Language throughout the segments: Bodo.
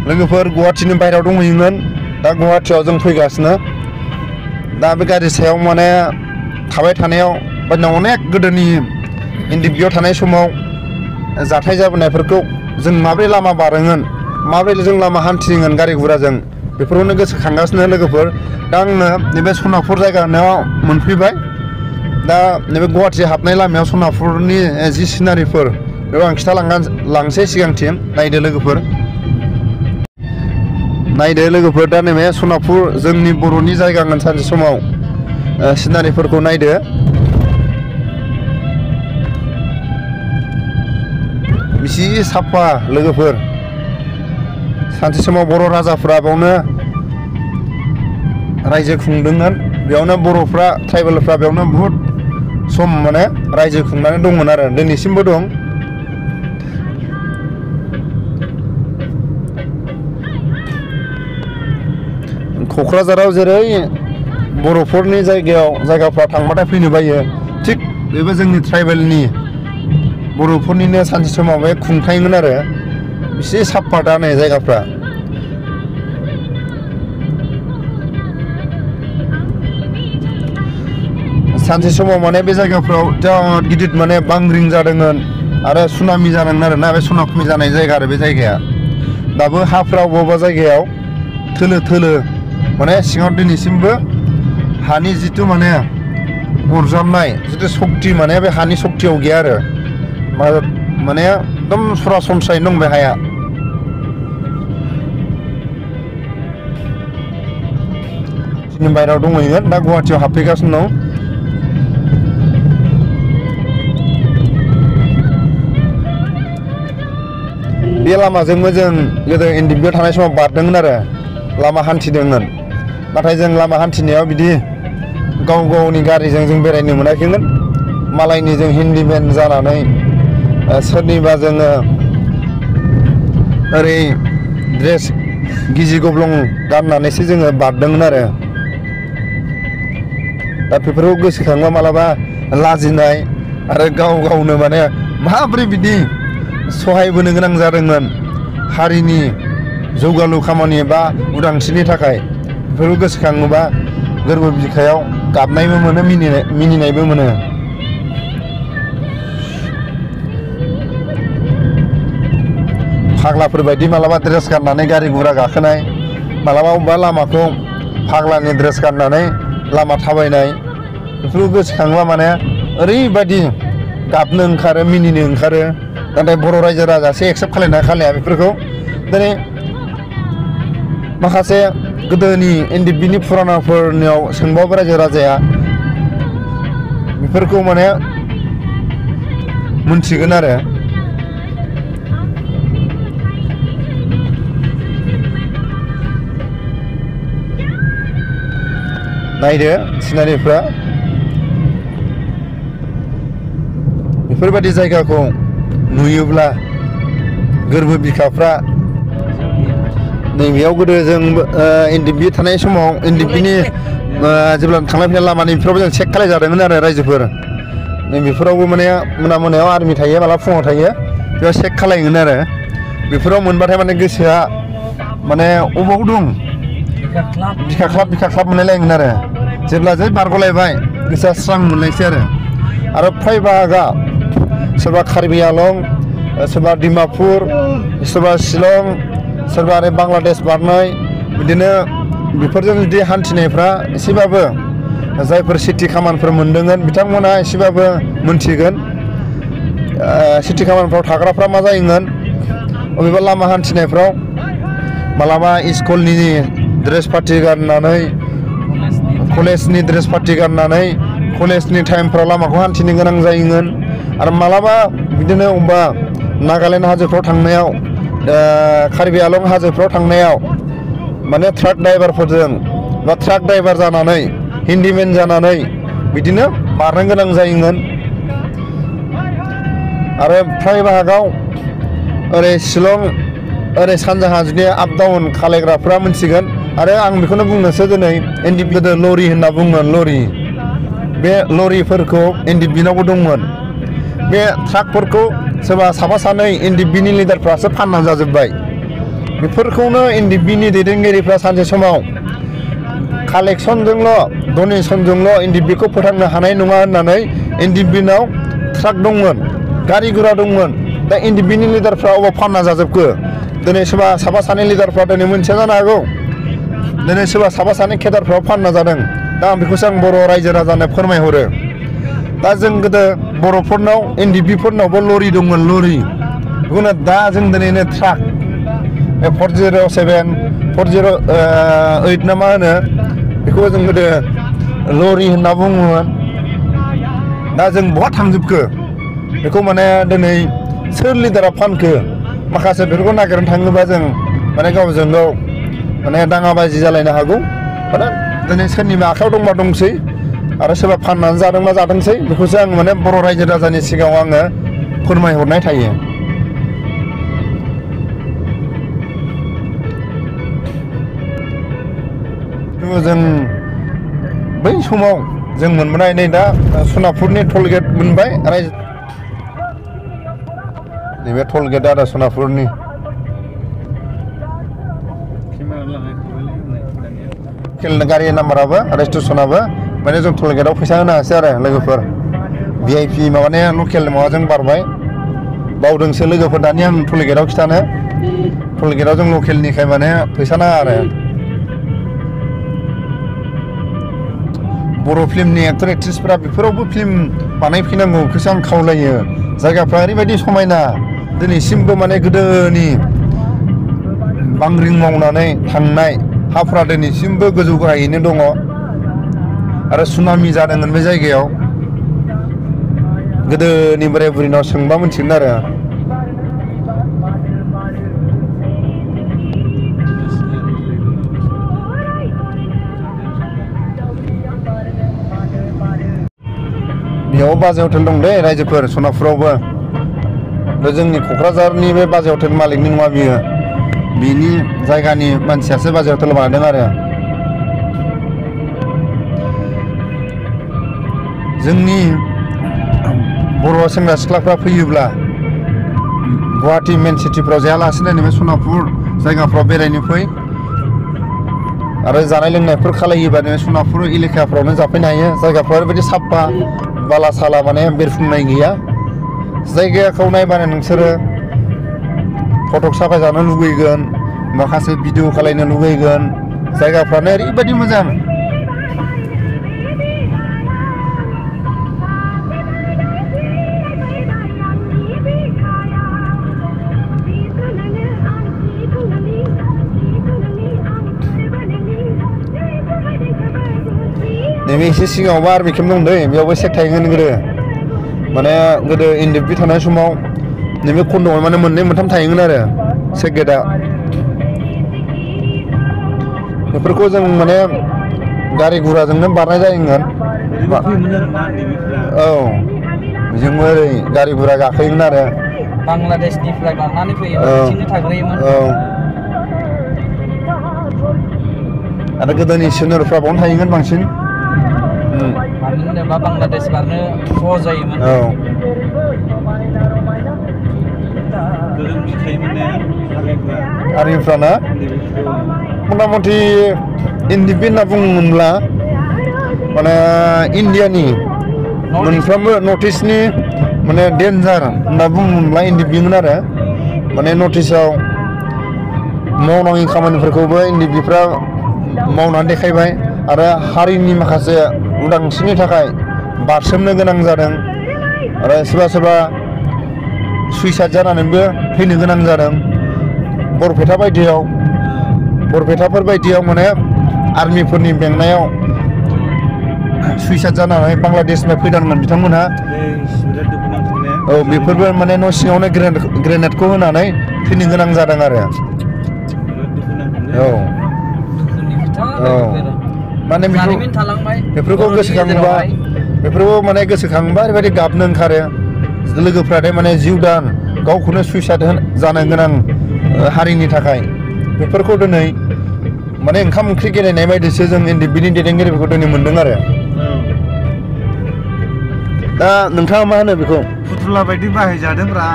लोगोफोर गुवाहाटीनि बाहेरायाव दंहैयोमोन दा गुवाहाटीयाव जों फैगासिनो दा बे गारि सायाव माने थाबाय थानायाव बायदिनो अनेक गोदोनि एनडिपिआव थानाय समाव जाथाय जाबोनायफोरखौ जों माब्रै लामा बारोमोन माब्रै जों लामा हान्थियोमोन गारि गुराजों बेफोरखौनो गोसोखांगासिनो लोगोफोर दा आङो नैबे सनापुर जायगायाव मोनफैबाय दा नैबे गुवाहाटी हाबनाय लामायाव सनापुरनि जि सिनारिफोर बेखौ आं खिथालांसै सिगांथिं नायदो लोगोफोर दा नैबे सनापुर जोंनि बर'नि जायगामोन सानसे समाव सिनारिफोरखौ नायदो बेसे साफा लोगोफोर सानसे समाव बर' राजाफ्रा बेयावनो रायजो खुंदोंमोन बेयावनो बर'फ्रा ट्राइबेलफ्रा बेयावनो बहुद सम माने रायजो खुंनानै दंमोन आरो दिनैसिमबो दं क'क्राझाराव जेरै बर'फोरनि जायगाफ्रा थांबाथाय फैनो बायो थिग बेबो जोंनि ट्राइबेलनि बर'फोरनिनो सानसे समाव बे खुंथायोमोन आरो एसे साफा दा नै जायगाफ्रा सानसे समाव माने बे जायगाफ्राव बिराद गिदिर माने बांग्रिं जादोंमोन आरो सुनामि जादोंमोन आरो ना बे सुनामि जानाय जायगा आरो बे जायगाया दाबो हाफ्राव बबेबा जायगायाव थोलो माने सिङाव दिनैसिमबो हानि जिथु माने अरजाबनाय जिथु सक्ति माने बे हानि सक्तियाव गैया आरो माने एकदम सरासनस्रायैनो दं बे हाया जोंनि बायहेरायाव दंहैगोन दा गुवाहाटीयाव हाबफैगासिनो दं बे लामाजोंबो जों गोदो एनडिपिआव थानाय समाव बारदोंमोन आरो लामा हान्थिदोंमोन नाथाय जों लामा हान्थिनायाव बिदि गावनि गारिजों जों बेरायनो मोनाखैमोन मालायनि जों हेन्डिमेन जानानै सोरनिबा जोङो ओरै ड्रेस गिजि गब्लं गाननानैसो जोङो बारदोंमोन आरो दा बेफोरखौ गोसोखांबा मालाबा लाजिनाय आरो गावनो माने माब्रै बिदि सहायबोनो गोनां जादोंमोन हारिनि जौगालु खामानि बा उदांस्रिनि थाखाय बेफोरखौ गोसोखाङोबा गोरबो बिखायाव गाबनायबो मोनो मिनिनायबो मोनो फाग्लाफोर बायदि मालाबा ड्रेस गाननानै गारि गुरा गाखोनाय मालाबा अबेबा लामाखौ फाग्लानि ड्रेस गाननानै लामा थाबायनाय बेफोरखौ गोसोखाङोबा माने ओरैबायदि गाबनो ओंखारो मिनिनो ओंखारो नाथाय बर' रायजो राजासो एक्सेप्ट खालाया बेफोरखौ दिनै माखासे गोदोनि एनडिपिनि फुरानाफोरनियाव सोंबाबो रायजो राजाया बेफोरखौ माने मोनथिगोन आरो नायदो सिनारिफ्रा बेफोरबायदि जायगाखौ नुयोब्ला गोरबो बिखाफ्रा नैबेयाव गोदो जों एनडिपि थानाय समाव एनडिपिनि जेब्ला थांलाय फैलाय लामानि बेफोरावबो जों चेक खालामजादोंमोन आरो रायजोफोर नैबेफोरावबो माने मोनायाव आर्मि थायो मालाबा फुङाव थायो बेयाव चेक खालामगोन आरो बेफोराव मोनबाथाय माने गोसोआ माने अबाव दं बिखा ख्लाब मोनलायलायोमोन आरो जेब्ला जै बारग'लायबाय गोसोआ स्रां मोनलायसै आरो फ्राय बाहागा सोरबा कार्बि आलं सोरबा डिमापुर सोरबा शिलं सोरबा आरो बांलादेश बारनाय बिदिनो बेफोरजों जुदि हान्थिनायफ्रा एसेबाबो जायफोर सिटि खामानिफोर मोनदोंमोन बिथांमोना एसेबाबो मोनथिगोन सिटि खामानिफ्राव थाग्राफ्रा मा जायोमोन अबेबा लामा हान्थिनायफ्राव मालाबा स्कुलनि ड्रेस पार्टि गाननानै कलेजनि ड्रेस पार्टि गाननानै कलेजनि टाइमफ्राव लामाखौ हान्थिनो गोनां जायोमोन आरो मालाबा बिदिनो अबेबा नागालेण्ड हाजोफ्राव थांनायाव कार्बि आलं हाजोफ्राव थांनायाव माने ट्राक ड्राइभारफोरजों बा ट्राक ड्राइभार जानानै हेन्डिमेन जानानै बिदिनो बारनो गोनां जायोमोन आरो फ्राय बाहागाव ओरै शिलं ओरै सानजाहा जुदि आप डाउन खालायग्राफ्रा मोनथिगोन आरो आं बेखौनो बुंनोसो दिनै एनडिपि गोदो लरि होनना बुङोमोन लरि बे लरिफोरखौ एनडिपिनावबो दंमोन बे ट्राकफोरखौ सोरबा साफा सानै एनडिपिनि लिडारफ्रासो फानना जाजोब्बाय बेफोरखौनो एनडिएफबिनि दैदेनगिरिफ्रा सानसे समाव कालेक्सनजोंल' डनेसनजोंल' एनडिएफबिखौ फोथांनो हानाय नङा होननानै एनडिएफबिनाव ट्राक दंमोन गारि गुरा दंमोन दा एनडिएफबिनि लिडारफ्रा अबाव फानना जाजोबखो दिनै सोरबा साफा सानै लिडारफ्रा दिनै मोनथिया जानो हागौ दिनै सोरबा साफा सानै केडारफ्राव फानना जादों दा आं बेखौसो आं बर' रायजो राजानो फोरमायहरो दा जों गोदो बर'फोरनाव एनडिएफबिफोरनावबो लरि दंमोन लरि बेखौनो दा जों दिनैनो ट्राक 407 408 ना मा होनो बेखौ जों गोदो लरि होनना बुङोमोन दा जों बहा थांजोबखो बेखौ माने दिनै सोर लिडारा फानखो माखासे बेफोरखौ नागिरनो थाङोबा जों माने गावजों गाव माने दाङाबाजि जालायनो हागौ माने दिनै सोरनिबा आखायाव दंबा दंसै आरो सोरबा फाननानै जादोंबा जादोंसै बेखौसो आं माने बर' रायजो राजानि सिगाङाव आङो फोरमायहरनाय थायो जों बै समाव जों मोनबोनाय नै दा सनापुरनि टल गेट मोनबाय रायजो नैबे टल गेट आरो सनापुरनि गारि नाम्बाराबो रेजिस्ट्रेसनाबो माने जों टल गेटआव फैसा होनो हायासै आरो लोगोफोर भिआइपि माबानाया लकेल माबाजों बारबाय बावदोंसो लोगोफोर दानि आं टल गेटआव खिथानो टल गेटआव जों लकेलनिखाय माने फैसा नाङा आरो बर' फिल्मनि एक्टर एक्ट्रिसफोरा बेफोरावबो फिल्म बानायफैनांगौ बेखौसो आं खावलायो जायगाफ्रा ओरैबायदि समायना दिनैसिमबो माने गोदोनि बांग्रिं मावनानै थांनाय हाफ्रा दिनैसिमबो गोजौ गाहायैनो दङ आरो सुनामि जादोंमोन बे जायगायाव गोदोनि बोराय बुरैनाव सोंबा मोनथिगोन आरो बेयाव बाजै हटेल दं दे रायजोफोर सनापुरावबो जोंनि क'क्राझारनि बे बाजै हटेल मालिकनि नङा बियो बिनि जायगानि मानसियासो बाजै हटेल बानायदों आरो जोंनि बर' सेंग्रा सिख्लाफ्रा फैयोब्ला गुवाहाटी मेन सिटिफ्राव जायालासिनो नैबे सनापुर जायगाफ्राव बेरायनो फै आरो जानाय लोंनायफोर खालायोबा नैबे सनापुर एलेकाफ्रावनो जाफैनो हायो जायगाफ्रा ओरैबायदि साफा बाला साला माने बेरफुंनाय गैया जायगाखौ नायबानो नोंसोरो फटक साफाय जानो लुगैगोन माखासे भिडिअ खालायनो लुगैगोन जायगाफ्रानो ओरैबायदि मोजां नैबे एसे सिगाङावबो आर्मि केम्प दं दै बेयावबो सेक थायोमोन गोदो माने गोदो एनडिएफबि थानाय समाव नैबे खन्द'आव माने मोननै मोनथाम थायोमोन आरो सेक गेटआ बेफोरखौ जों माने गारि गुराजोंनो बारनाय जायोमोन औ बेजोंबो ओरै गारि गुरा गाखोयोमोन आरो बांलादेशनिफ्राय बारनानै फैयोमोन बिथिंनो थाग्रोयोमोन आरो गोदोनि सिनियरफ्रा बावनो थायोमोन बांसिन मानो होनोबा बांलादेश बारनो सहज जायोमोन आर्मिफ्राना मथा मथि एनडिएफबि होनना बुङोमोनब्ला माने इण्डियानि मोनफ्रोमबो नर्थ इस्टनि माने डेन्जार होनना बुङोमोनब्ला एनडिएफबिमोन आरो माने नर्थ इस्टआव मावनाङि खामानिफोरखौबो एनडिएफबिफ्रा मावनानै देखायबाय आरो हारिनि माखासे उदांस्रिनि थाखाय बारसोमनो गोनां जादों आरो सोरबा सोरबा सुइसाइड जानानैबो थैनो गोनां जादों बरपेटाफोर बायदियाव माने आर्मिफोरनि बेंनायाव सुइसाइड जानानै बांलादेशनिफ्राय फैदोंमोन बिथांमोनहा औ बेफोरबो माने न' सिङावनो ग्रेनेडखौ होनानै थैनो गोनां जादों आरो औ माने बेफोरखौ गोसोखांबा ओरैबायदि गाबनो ओंखारो लोगोफ्राथाय माने जिउ दान गावखौनो सुइसाइड जानो गोनां हारिनि थाखाय बेफोरखौ दिनै माने ओंखाम ओंख्रि गेलेनाय बायदिसो जों एनडिएफबिनि दैदेनगिरिफोरखौ दिनै मोन्दों आरो दा नोंथाङा मा होनो बेखौ फुथुला बायदि बाहायजादों रा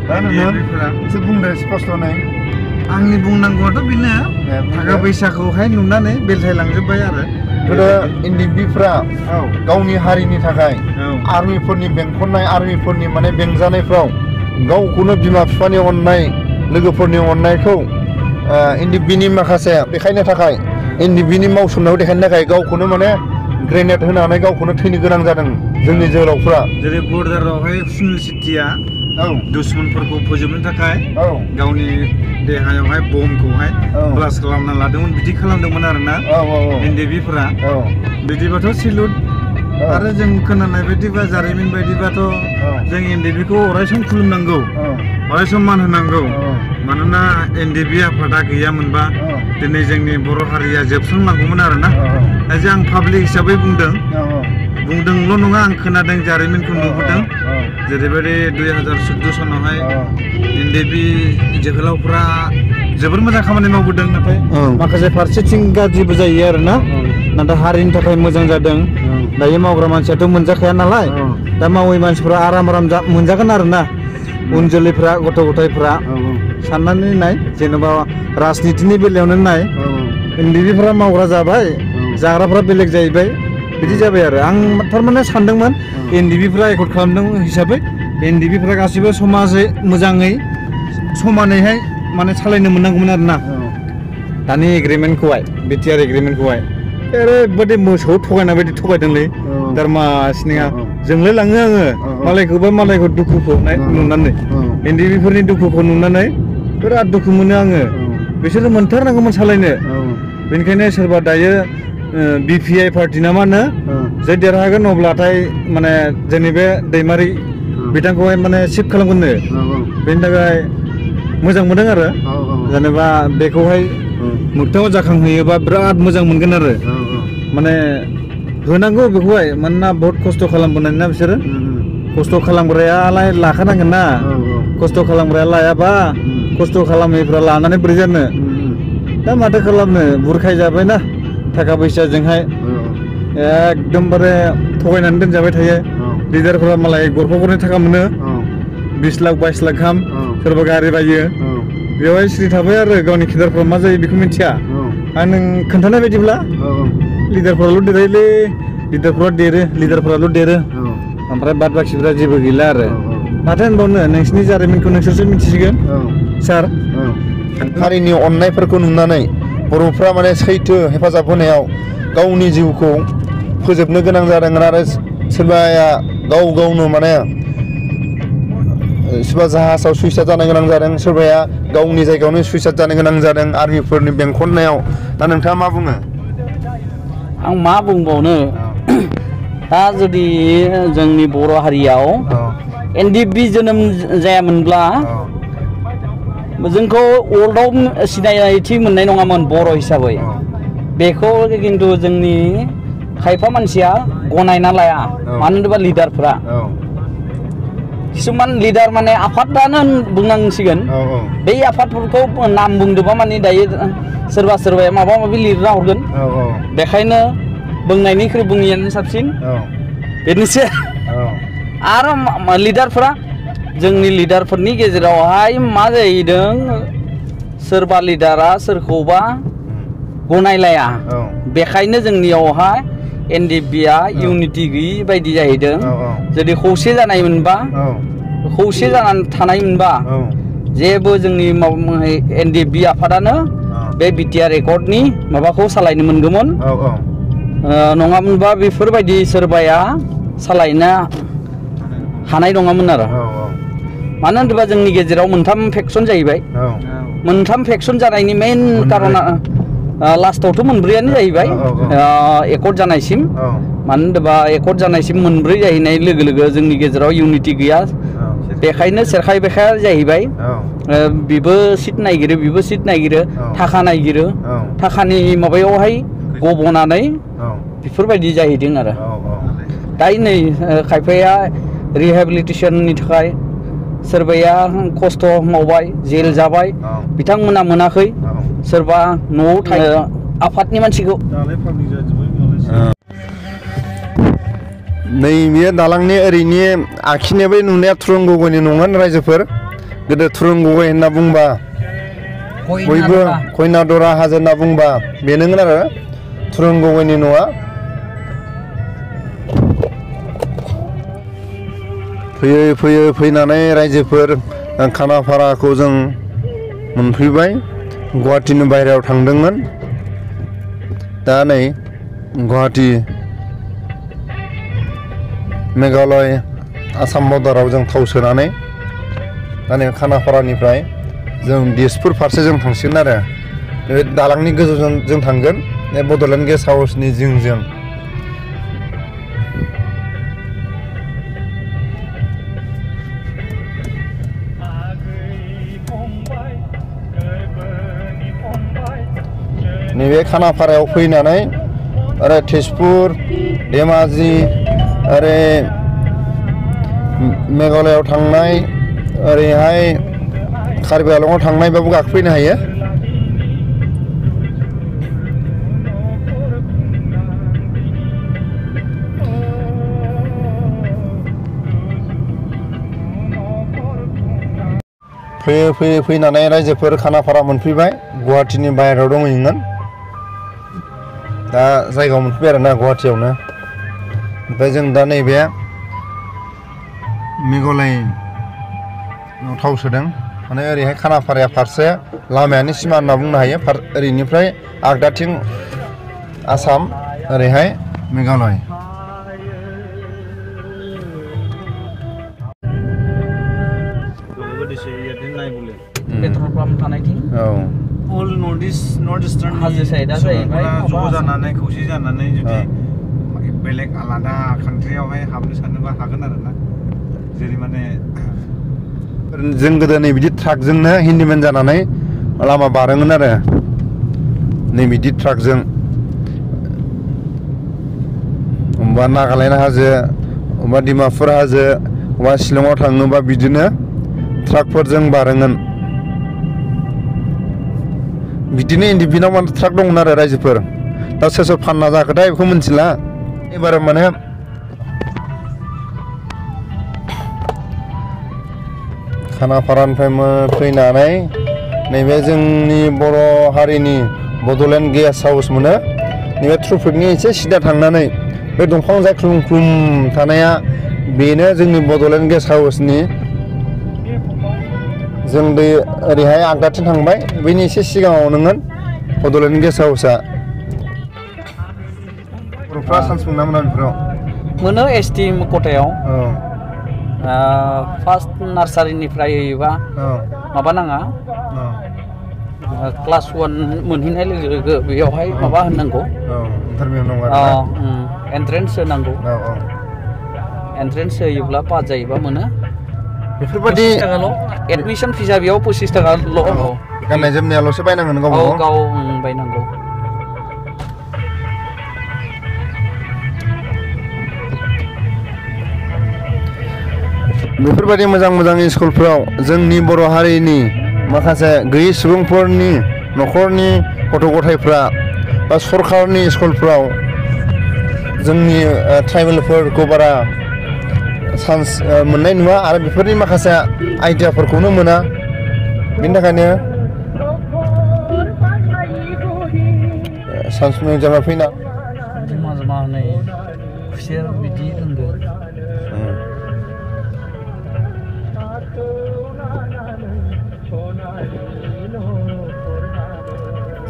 दा नोङो एसे बुंदो स्पस्त'नै आंनि बुंनांगौआथ' बेनो थाखा फैसाखौहाय नुनानै बेलथायलांजोब्बाय आरो गोदो एनडिएफबिफ्रा गावनि हारिनि थाखाय आर्मिफोरनि बेंखननाय आर्मिफोरनि माने बेंजानायफ्राव गावखौनो बिमा बिफानि अननाय लोगोफोरनि अननायखौ एनडिएफबिनि माखासे देखायनो थाखाय एनडिएफबिनि मावसोमनायाव देखायनो थाखाय गावखौनो माने ग्रेनेड होनानै गावखौनो थैनो गोनां जादों जोंनि जोहोलावफ्रा जेरै बर्डारावहाय सुनिल शेट्टीया दुश्मनफोरखौ फोजोबनो थाखाय गावनि देहायावहाय बमखौहाय ब्लास्ट खालामना लादोंमोन बिदि खालामदोंमोन आरोना एनडिएफबिफोरा बिदिबाथ' सिलुट आरो जों खोनानाय बायदिबा जारिमिन बायदिबाथ' जों एनडिएफबिखौ अरायसम खुलुमनांगौ अरायसम मान होनांगौ मानोना एनडिएफबि आफादा गैयामोनबा दिनै जोंनि बर' हारिया जोबस्रांलांगौमोन आरोना जे आं पाब्लिक हिसाबै बुंदोंल' नङा आं खोनादों जारिमिनखौ नुबोदों जेरैबायदि 2014 सनावहाय एनडिएफबि जोहोलावफ्रा जोबोर मोजां खामानि मावबोदों नाथाय माखासे फारसेथिं गाज्रिबो जायो आरोना नाथाय हारिनि थाखाय मोजां जादों दायो मावग्रा मानसियाथ' मोनजाखाया नालाय दा मावै मानसिफ्रा आराम मोनजागोन आरोना उन जोलैफ्रा गथ' गथायफ्रा साननानै नाय जेनेबा राजनितिनि बेलायावनो नाय एनडिएफबिफ्रा मावग्रा जाबाय जाग्राफ्रा बेलेग जाहैबाय बिदि जाबाय आरो आं थारमाने सानदोंमोन एनडिएफबिफ्रा एकर्ड खालामदों हिसाबै एनडिएफबिफ्रा गासिबो समाजै मोजाङै समानैहाय माने सालायनो मोननांगौमोन आरोना दानि एग्रिमेन्टखौहाय बिटिआर एग्रिमेन्टखौहाय ओरैबायदि मोसौ थगायनाय बायदि थगायदोंलै दारमासिनिया जोंलाय लाङो आङो मालायखौबा मालायखौ दुखुखौ नुनानै एनडिएफबिफोरनि दुखुखौ नुनानै बिराद दुखु मोनो आङो बिसोरो मोनथारनांगौमोन सालायनो बेनिखायनो सोरबा दायो बिपिआइ पार्टि ना मा होनो जे देरहागोन अब्लाथाय माने जोंनि बे दैमारि बिथांखौहाय माने सिफ खालामगोननो बेनि थाखाय मोजां मोनदों आरो जेनेबा बेखौहाय मोगथाङाव जाखांहोयोबा बिराद मोजां मोनगोन आरो माने होनांगौ बेखौहाय मानोना बहुत खस्थ' खालामबोनाय ना बिसोरो खस्थ' खालामग्रायालाय लाखानांगोन ना खस्थ' खालामग्राया लायाबा खस्थ' खालामैफ्रा लानानै बोरै जानो दा माथो खालामनो बुरखाय जाबायना थाखा फैसाजोंहाय एकदमबारे थगायनानै दोनजाबाय थायो लिडारफोरा मालाय गरफा गरनै थाखा मोनो 20 लाख 22 लाख गाहाम सोरबा गारि बायो बेवहाय सिरि थाबाय आरो गावनि खिदारफ्रा मा जायो बेखौ मिथिया आरो नों खोन्थानाय बायदिब्ला लिडारफोराल' देरहायोलै लिडारफोराल' देरो ओमफ्राय बाद बाखिफ्रा जेबो गैला आरो माथो होनबावनो नोंसिनि जारिमिनखौ नोंसोरसो मिथिसिगोन सार हारिनि अननायफोरखौ नुनानै बर'फ्रा माने सैथो हेफाजाब होनायाव गावनि जिउखौ फोजोबनो गोनां जादों आरो सोरबाया गावनो माने सोरबा जाहाजाव सुइसाइड जानो गोनां जादों सोरबाया गावनि जायगायावनो सुइसाइड जानो गोनां जादों आर्मिफोरनि बेंखननायाव दा नोंथाङा मा बुङो आं मा बुंबावनो दा जुदि जोंनि बर' हारियाव एनडिएफबि जोनोम जायामोनब्ला जोंखौ वर्ल्डआव सिनायथि मोननाय नङामोन बर' हिसाबै बेखौ खिन्थु जोंनि खायफा मानसिया गनायना लाया मानो होनोबा लिडारफ्रा किसुमान लिडार माने आफादानो बुंनांसिगोन बे आफादफोरखौ नाम बुंदोंबा माने दायो सोरबाया माबा माबि लिरना हरगोन बेखायनो बुंनायनिख्रुइ बुङियानो साबसिन बेनोसै आरो लिडारफोरा जोंनि लिडारफोरनि गेजेरावहाय मा जाहैदों सोरबा लिडारा सोरखौबा गनायलाया बेखायनो जोंनियावहाय एनडिएफबिआ इउनिटि गैयि बायदि जाहैदों जुदि खौसे जानायमोनबा खौसे जानानै थानायमोनबा जेबो जोंनि एनडिएफबि आफादानो बे बिटिआर एकर्डनि माबाखौ सालायनो मोनगौमोन नङामोनबा बेफोरबायदि सोरबाया सालायनो हानाय नङामोन आरो मानो होनोबा जोंनि गेजेराव मोनथाम फेक्सन जाहैबाय मोनथाम फेक्सन जानायनि मेइन कारना लास्टआवथ' मोनब्रैयानो जाहैबाय एकर्ड जानायसिम मानो होनोबा एकर्ड जानायसिम मोनब्रै जाहैनाय लोगो लोगो जोंनि गेजेराव इउनिटि गैया बेखायनो सेरखाय बेखाय जाहैबाय बिबो सिट नागिरो थाखा नागिरो थाखानि माबायावहाय गबनानै बेफोरबायदि जाहैदों आरो दायो नै खायफाया रिहेबिलिटेसननि थाखाय सोरबाया खस्थ' मावबाय जेल जाबाय बिथांमोना मोनाखै सोरबा न'आव थायो आफादनि मानसिखौ नैबे दालांनि ओरैनि आखिनाय बै नुनाया थुरुं गगैनि नङा रायजोफोर गोदो थुरुं गगै होनना बुंबा बयबो खैनादरा हाजो होनना बुंबा बेनोमोन आरो थुरुन गगैनि न'आ फैयै फैनानै रायजोफोर खानाफाराखौ जों मोनफैबाय गुवाहाटीनि बायहेरायाव थांदोंमोन दा नै गुवाहाटी मेघालय आसाम बर्डाराव जों थाव सोनानै दा नै खानाफारानिफ्राय जों दिसपुर फारसे जों थांसिगोन आरो बे दालांनि गोजौजों जों थांगोन बे बड'लेण्ड गेस्ट हाउसनि जिंजों नैबे खानाफारायाव फैनानै ओरै तेजपुर धेमाजि ओरै मेघालयआव थांनाय ओरैहाय कार्बि आंलंआव थांनायबाबो गाखोफैनो हायो फैयै फैनानै रायजोफोर खानाफारा मोनफैबाय गुवाहाटीनि बाहेरायाव दंहैयोमोन दा जायगायाव मोनफैबाय आरोना गुवाहाटीयावनो ओमफ्राय जों दा नैबे मेघालयआव थाव सोदों माने ओरैहाय खानाफाराया फारसे लामायानो सिमा होनना बुंनो हायो ओरैनिफ्राय आगदाथिं आसाम ओरैहाय मेघालय पेट्रल पाम्प थानायथिं अल नर्थ इस्टार्न हाजो साइडआ जाहैबाय ज' जानानै खौसे जानानै जुदि बेलेग आलादा कान्ट्रियावहाय हाबनो सानोबा हागोन आरोना जेरै माने जों गोदो नै बिदि ट्राकजोंनो हिन्दिमेन जानानै लामा बारोमोन आरो नै बिदि ट्राकजों अबेबा नागालेण्ड हाजो अबेबा डिमापुर हाजो अबेबा शिलंआव थाङोबा बिदिनो ट्राकफोरजों बारोमोन बिदिनो इन्डिबिनाव माने ट्राक दंमोन आरो रायजोफोर दा सोर सोर फानना जाखोथाय बेखौ मिथिला एबार माने खानाफारानिफ्राय फैनानै नैबे जोंनि बर' हारिनि बड'लेण्ड गेस्ट हाउस मोनो नैबे ट्राफिकनि एसे सिदा थांनानै बे दंफां जायख्लुम थानाया बेनो जोंनि बड'लेण्ड गेस्ट हाउसनि जों दै ओरैहाय आगदाथिं थांबाय बेनि एसे सिगाङाव नोंगोन बड'लेण्ड गेस्ट हाउसआ बर'फ्रा चान्स मोना मोना बेफोराव मोनो एसटि खथायाव फार्स्ट नार्सारिनिफ्राय होयोबा माबा नाङा क्लास 1 मोनहैनाय लोगो लोगो बेयावहाय माबा होनांगौ एन्ट्रेन्स होनांगौ एन्ट्रेन्स होयोब्ला पास जायोबा मोनो बेफोरबायदि एडमिशन फिसा बेयाव 25 थाखाल' गाननाय जोमनायाल'सो बायनांगोन गाव बायनांगौ बेफोरबायदि मोजां स्कुलफोराव जोंनि बर' हारिनि माखासे गैयै सुबुंफोरनि न'खरनि गथ' गथायफ्रा बा सरकारनि स्कुलफोराव जोंनि ट्राइबेलफोरखौ बारा चान्स मोननाय नुवा आरो बेफोरनि माखासे आइडियाफोरखौनो मोना बेनि थाखायनो चान्स मोजां फैना जमा नै खुसेर बिदि लोंदो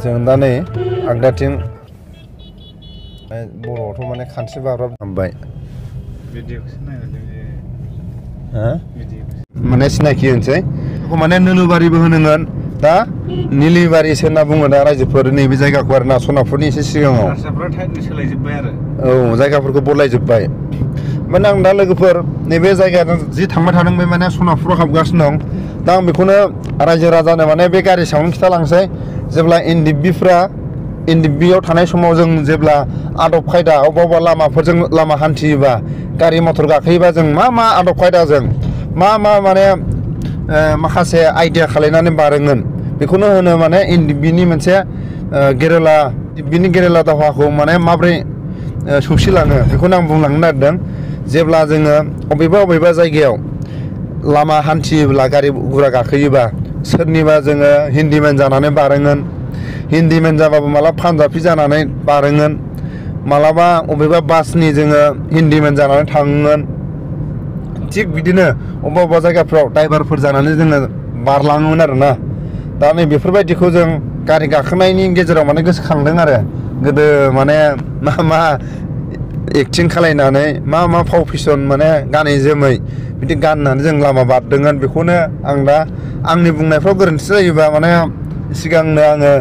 जों दा नै आगदाथिं बर'आवथ' माने खानस्रि बाब्राब हाबबाय माने सिनाखि होनसै बेखौ माने नोलुबारिबो होनोमोन दा निलिबारिसो होनना बुङो दा रायजोफोर नैबे जायगाखौ आरो ना सनापुरनि एसे सिगाङाव सोलायजोब्बाय आरो औ जायगाफोरखौ बदलायजोब्बाय माने आं दा लोगोफोर नैबे जायगाया जि थांबाय थादों बे माने सनापुराव हाबगासिनो दं दा आं बेखौनो रायजो राजानो माने बे गारि सायावनो खिथालांसै जेब्ला एनडिबिआव थानाय समाव जों जेब्ला आदब खायदा अबेबा लामाफोरजों लामा हान्थियोबा गारि मटर गाखोयोबा जों मा आदब खायदाजों मा माने माखासे आइडिया खालायनानै बारोमोन बेखौनो होनो माने एनडिबिनि मोनसे गेरेला दावहाखौ माने माब्रै सौसिलाङो बेखौनो आं बुंलांनो नागिरदों जेब्ला जोङो अबेबा जायगायाव लामा हान्थियोब्ला गारि गुरा गाखोयोबा सोरनिबा जोङो हिन्दीमेन जानानै बारोङोन हिन्दीमेन जाबाबो मालाबा पान्जाबि जानानै बारोङोन मालाबा अबेबा बासनि जोङो हिन्दीमेन जानानै थाङोमोन थिग बिदिनो अबेबा अबेबा जायगाफ्राव ड्राइभारफोर जानानै जोङो बारलाङोमोन आरोना दा नै बेफोरबायदिखौ जों गारि गाखोनायनि गेजेराव माने गोसोखांदों आरो गोदो माने मा एक्टिं खालायनानै मा फाव फेसन माने गानै जोमै बिदि गाननानै जों लामा बारदोंमोन बेखौनो आं दा आंनि बुंनायफ्राव गोरोन्थि जायोबा माने सिगांनो आङो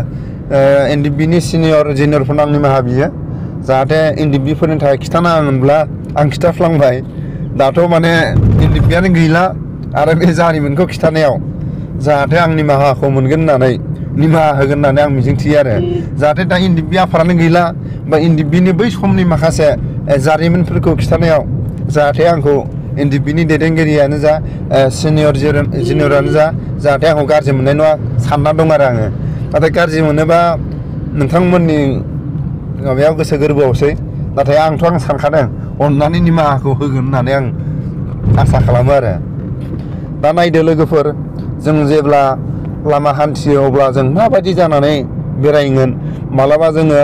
एनडिएफबि सिनियर जुनियरफोरनो आं निमाहा बियो जाहाथे एनडिएफबिफोरनि थाखाय खिथानाङामोनब्ला आं खिथाफ्लांबाय दाथ' माने एनडिएफबियानो गैला आरो बे जारिमिनखौ खिथानायाव जाहाथे आं निमाहाखौ मोनगोन होननानै निमाहा होगोन होननानै आं मिजिंथियो आरो जाहाथे दा एनडिएफबि आफादानो गैला बा एनडिएफबिनि बै समनि माखासे जारिमिनफोरखौ खिथानायाव जाहाथे आंखौ एनडिएफबिनि दैदेनगिरियानो जा सिनियर जुनियरानो जा जाहाथे आंखौ गाज्रि मोननाय नङा सानना दं आरो आङो नाथाय गाज्रि मोनोबा नोंथांमोननि माबायाव गोसो गोरबोआवसै नाथाय आं सानखादों अननानै निमाहाखौ होगोन होननानै आं आसा खालामो आरो दा नायदो लोगोफोर जों जेब्ला लामा हान्थियो अब्ला जों माबायदि जानानै बेरायोमोन मालाबा जोङो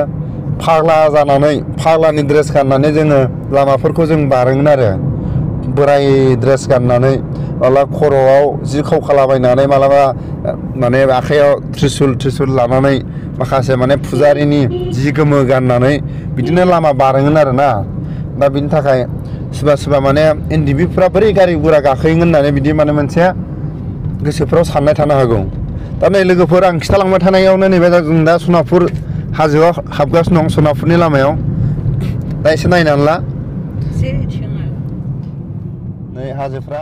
फाग्ला जानानै फाग्लानि ड्रेस गाननानै जोङो लामाफोरखौ जों बारोमोन आरो बोराय ड्रेस गाननानै मालाबा खर'आव जि खावखालाबायनानै मालाबा माने आखाइयाव त्रिसुल लानानै माखासे माने फुजारिनि जि गोमो गाननानै बिदिनो लामा बारोमोन आरोना दा बिनि थाखाय सोरबा माने एनडिएफबिफ्रा बोरै गारि गुरा गाखोयोमोन होननानै बिदि माने मोनसे गोसोफ्राव साननाय थानो हागौ दा नै लोगोफोर आं खिथालांबाय थानायावनो नैबे जों दा सनापुर हाजोआव हाबगासिनो दं सनापुरनि लामायाव दा एसे नायनानै ला नै हाजोफ्रा